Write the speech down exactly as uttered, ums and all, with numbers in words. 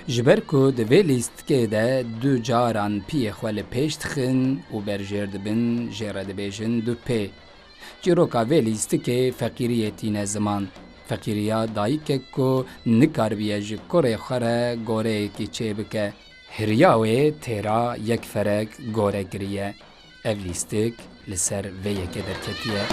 Ji ber ku di vê lîstikê de du caran piyê xwe li pêş dixin û berjêr dibin, jê re dibêjin dupê. Çîroka vê lîstikê feqîriyê tîne ziman. Feqîriya dayikek ku nikaribiye ji kurê xwe re goreyekî çêbike. Hiriya wê têra yek ferek gore kiriye. Ev lîstik li ser vê yekê derketiye.